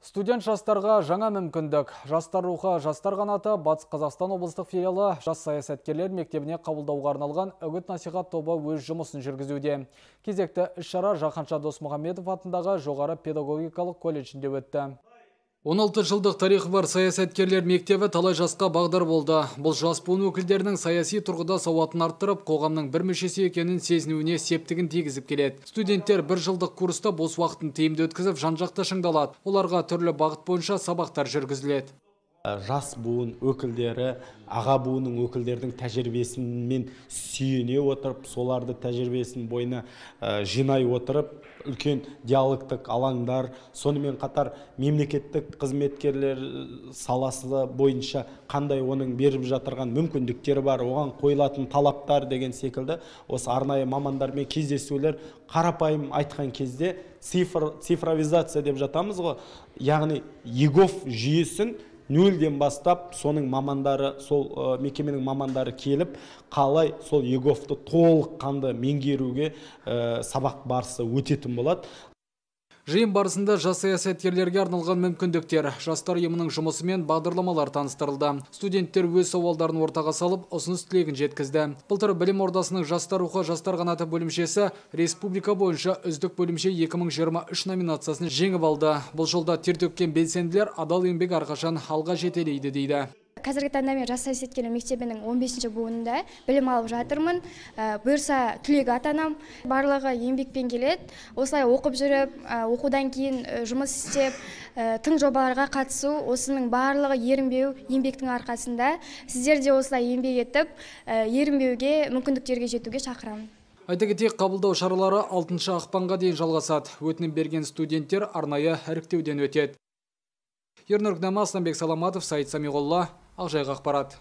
Студент жастарға жаңа мүмкіндік. Жастар рухы, жастар қанаты Батыс Қазақстан облыстық филиалы жас саясаткерлер мектебіне қабылдауға арналған үгіт насихат тобы өз жұмысын жүргізуде. Кезекті іс-шара Жаһанша Досмұхамедов атындағы жоғары педагогикалық колледжінде өтті. 16 жылдық тарихы бар саясаткерлер мектебі талай жасқа бағдар болды. Бұл жас буын өкілдерінің саяси тұрғыда сауатын арттырып, қоғамның бір мүшесі екенін сезінуіне септігін тигізіп келеді. Студенттер бір жылдық курста бос уақытын тиімді өткізіп, жан-жақты шыңдалады. Оларға түрлі бағыт бойынша сабақтар жүргізіледі. Жас буын өкілдері, аға буынның өкілдерінің тәжірибесімен сүйене отырып, соларды тәжірибесін бойына жинай отырып, үлкен диалогтық алаңдар, сонымен қатар мемлекеттік қызметкерлер саласы бойынша қандай оның беріп жатырған мүмкіндіктері бар, оған қойылатын талаптар деген секілді осы арнайы мамандармен кездесулер. Қарапайым айтқан кезде цифровизация деп жатамыз ғой, яғни егов жүйесін нөлден бастап соның мамандары, сол мекеменің мамандары келіп, қалай сол еговты толыққанды меңгеруге сабақ барысы өтетін болады. Жиын барысында жас саясаткерлерге арналған мүмкіндіктер, жастар ұйымының жұмысы мен бағдарламалар таныстырылды. Студенттер өз сауалдарын ортаға салып, ұсыныс тілегін жеткізді. Былтыр білім ордасының Жастар рухы, жастар қанаты бөлімшесі республика бойынша үздік бөлімше 2023 номинациясын жеңіп алды. Бұл жолда тер төккен белсенділер адал еңбек әрқашан алға жетелейді дейді. Қазіргі таңда мен жас саясаткерлер мектебінің 15-ші буынында білім алып жатырмын. Бұйырса түлек атанам. Барлығы еңбекпен келеді. Осылай оқып жүріп, оқудан кейін жұмыс істеп, тың жобаларға қатысу, осының барлығы ерінбеу еңбектің арқасында. Сіздер де осылай еңбек етіп, ерінбеуге, мүмкіндіктерге жетуге шақырамын. Айта кетейік, қабылдау шаралары 6 ақпанға дейін жалғасады. Өтінім берген студенттер арнайы іріктеуден өтеді. Ернұр Гнама, Асланбек Саламатов, Саид Самиғолла, Ақжайық ақпарат.